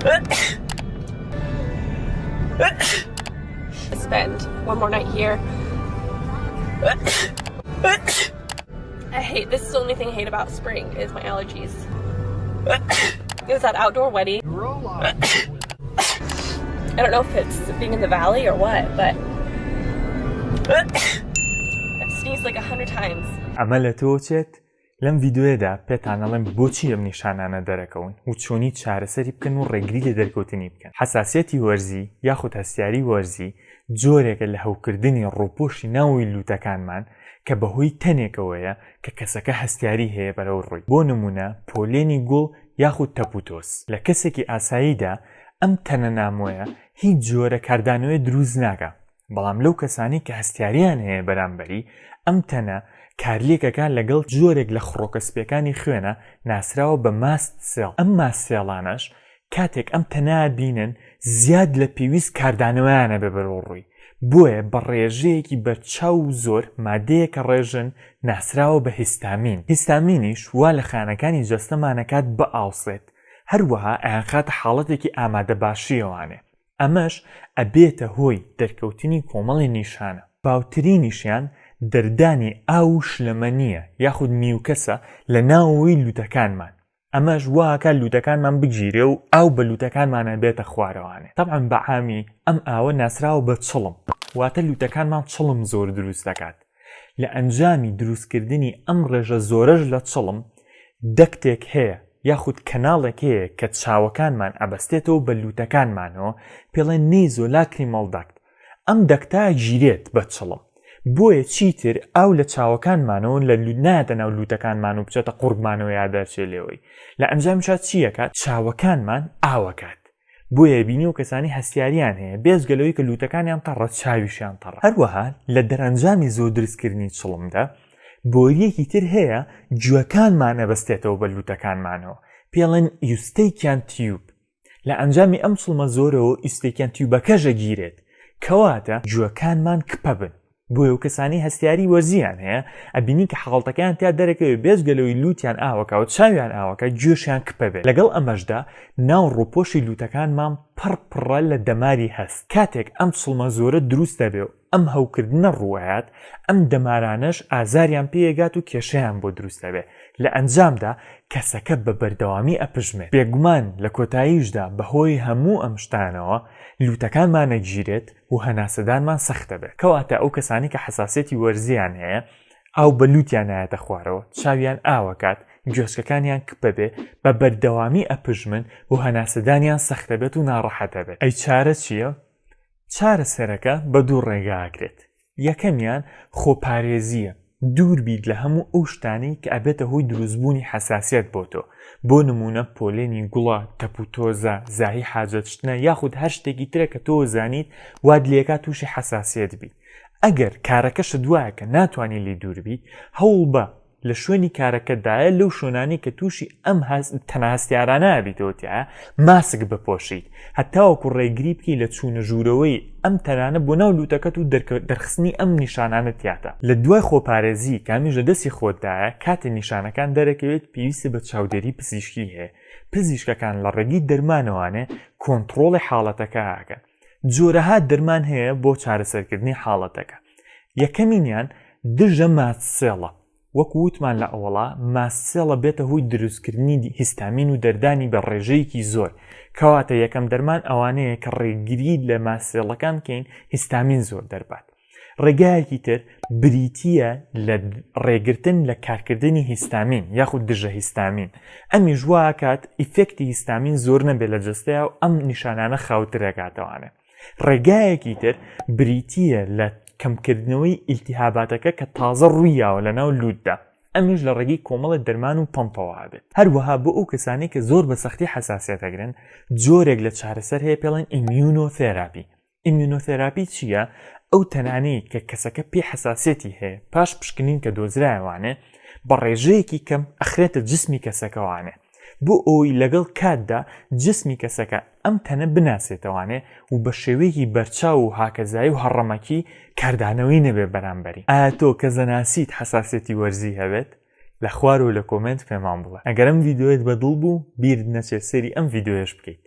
Spend one more night here. I hate this is the only thing I hate about spring is my allergies. It was that outdoor wedding. I don't know if it's being in the valley or what, but I've sneezed like 100 times. ئەمە لە تۆ چێت؟ لەم ڤیدیۆیەدا پێتان ئەڵێم بۆچی ئەم نیشانانە دەرەکەون و چۆنی چارەسەری بکەن و ڕێگری لە دەرکەوتنی بکەن. حەساسیەتی وەرزی یاخود هەستیاری وەرزی جۆرێکە لە هەوکردنی ڕووپۆشی ناوەوەی لووتەکانمان کە بەهۆی تەنێکەوەیە کە کەسەکە هەستیاری هەیە بەرەو ڕووی، بۆ نموونە پۆلێنی گوڵ یاخود تەپوتۆز. لە کەسێکی ئاساییدا ئەم تەنە نامۆیە هیچ جۆرە کاردانەوەیە دروست ناکا، بەڵام لەو کەسانەی کە هەستیاریان هەیە بەرامبەری ئەم تەنە کارلێکەکە لەگەڵ جۆرێک لە خڕۆکە سپیەکانی خوێنە ناسراوە بە mast cell، ئەم mast cell انەش کاتێک ئەم تەنە بینن زیاد لە پێویست کاردانەوەیان ئەبێ بەرەو ڕووی، بۆیە بە ڕێژەیەکی بەرچاو و زۆر مادەیەکە ڕێژن ناسراوە بە هیستامین، هیستامینیش وا لە خانەکانی جەستەمان ئەکات بئاوسێت، هەروەها ئەیانخاتە حاڵەتێکی ئامادەباشیەوانێ. ئەمەش ئەبێتە هۆی دەرکەوتنی کۆمەڵێ نیشانە، باوترینیشیان دەردانی ئاو و شلەمەنییە یاخود mucus ە لە ناوەوەی لوتەکانمان، ئەمەش واکات لوتەکانمان بگیرێ و ئاو بە لوتەکانمانا بێتە خوارەوانێ، تەبعەن بە عامی ئەم ئاوە ناسراوە بە چڵم، واتە لوتەکانمان چڵم زۆر دروست دەکات، لە ئەنجامی دروستکردنی ئەم ڕێژە زۆرەش لە چڵم duct ێک هەیە یاخود کەناڵێک هەیە کە چاوەکانمان ئەبەستێتەوە بە لوتەکانمانەوە پێڵێن nasolacrimal duct ئەم duct ە گیرێت بە چڵم بۆیە چیتر ئاو لە چاوەکانمانەوە لە نایەتە ناو لوتەکانمان و بچێتە قوڕگمانەوە یا دەرچێ لێوەی لە ئەنجامیشا چیەکات چاوەکانمان ئاوەکات بۆیە بینی و کەسانی هەستیاریان هەیە بێجگە لەوەی کە لوتەکانیان تەڕە چاویشیان تەڕە هەروەها لە دەرەنجامی زۆر دروستکردنی چڵمدا بۆریەکی تر هەیە گوێکانمان ئەبەستێتەوە بە لوتەکانمانەوە پێڵێن Eustachian tube لە ئەنجامی ئەم چڵمە زۆرەوە Eustachian tube ەکەش ئەگیرێت کەواتە گوێکانمان کپە بن بۆیە و کەسانی هەستیاری وەرزیان هەیە ئەبینی کە حاڵتەکەیان تیا دەرەکەوێت بێجگە لەوەی لوتیان ئاوەکە و چاویان ئاوەکە گوێشیان کپە بێت لەگەڵ ئەمەشدا ناو ڕووپۆشی لوتەکانمان پڕ پڕە لە دەماری هەست کاتێک ئەم چڵمە زۆرە دروست دەبێ و ئەم هەوکردنە ڕووئەیات ئەم دەمارانەش ئازاریان پێیەگات و کێشەیان بۆ دروست دەبێت لە ئەنجامدا کەسەکە بە بەردەوامی ئەپژمێت بێگومان لە کۆتاییشدا بەهۆی هەموو ئەم شتانەوە لوتەکانمان ئەگیرێت و هەناسەدانمان سەخت دەبێت کەواتە ئەو کەسانی کە حەساسیەتی وەرزیان هەیە ئاو بە لوتیان نایەتە خوارەوە چاویان ئاوەکات گوێچکەکانیان کپە بێ بە بەردەوامی ئەپژمن و هەناسەدانیان سەختە بێت و ناڕەحەتە بێت ئەی چارە چییە؟ چارەسەرەکە بە دوو ڕێگا ئەکرێت یەکەمیان خۆپارێزییە، دوور بیت لە هەموو ئەو شتانەی کە ئەبێتە هۆی دروستبوونی حەساسیەت بۆ تۆ، بۆ نموونە پۆلێنی گوڵە، تەپوتۆزە، زاهی حاجەت شتنە یاخود هەر شتێکی ترە کە تۆ زانیت وات لێکات تووشی حەساسیەت بیت. ئەگەر کارەکەشت وایە کە ناتوانی لێی دوور بیت، هەوڵبە لە شوێنی کارەکەتدایە لەو شوێنانەی کە تووشی ئەم تەنە هەستیارانە ئەبیتەوە تیایە ماسک بپۆشیت هەتاوەکو ڕێگری بکەی لە چوونە ژوورەوەی ئەم تەنانە بۆ ناو لوتەکەت و دەرخستنی ئەم نیشانانە تیاتە لە دوای خۆپارێزی کامیش لە دەستی خۆتدایە کاتێ نیشانەکان دەرەکەوێت پێویستی بە چاودێری پزیشکی هەیە پزیشکەکان لە ڕێگەی دەرمانەوانێ کۆنتڕۆڵی حاڵەتەکە ئەکەن جۆرەها دەرمان هەیە بۆ چارەسەرکردنی حاڵەتەکە یەکەمینیان دژە mast cell ە وەکو وتمان لە ئەوەڵا mast cell ە بێتە هۆی دروستکردنی هیستامین و دەردانی بە ڕێژەیەکی زۆر کەواتە یەکەم دەرمان ئەوانەیە کە ڕێگری لە mast cell ەکان بکەین هیستامین زۆر دەربات ڕێگایەکی تر بریتییە لە ڕێگرتن لە کارکردنی هیستامین یاخود دژە هیستامین ئەمیش واکات ئیفێکتی هیستامین زۆر نەبێت لە جەستەیا و ئەم نیشانانە خاوترەکاتەوانێ ڕێگایەکی تر بریتییە لە کەمکردنەوەی ئیلتیهاباتەکە کە تازە ڕوویاوە لە ناو لوتدا ئەمیش لە ڕێگەی کۆمەڵە دەرمان و پەمپەوە ئەبێت هەروەها بۆ ئەو کەسانەی کە زۆر بە سەختی حەساسیەت ئەگرن جۆرێک لە چارەسەر هەیە پێڵێن immunotherapy immunotherapy چییە؟ ئەو تەنانەی کە کەسەکە پێی حەساسیەتی هەیە پاش پشکنین کە دۆزرایەوانێ بە ڕێژەیەکی کەم ئەخرێتە جسمی کەسەکەوانێ بۆ ئەوەی لەگەڵ کاتدا جسمی کەسەکە ئەم تەنە بناسێتەوانێ و بە شێوەیەکی بەرچاو و هاکەزایی و هەڕەمەکی کاردانەوەی نەبێ بەرامبەری. ئایا تۆ کەس دەناسیت حەساسیەتی وەرزی هەبێت؟ لە خوارەوە لە کۆمێنت پێمان بڵێ. ئەگەر ئەم ڤیدیۆیەت بە دڵ بوو بیرت نەچێت سەیری ئەم ڤیدیۆیەش بکەیت.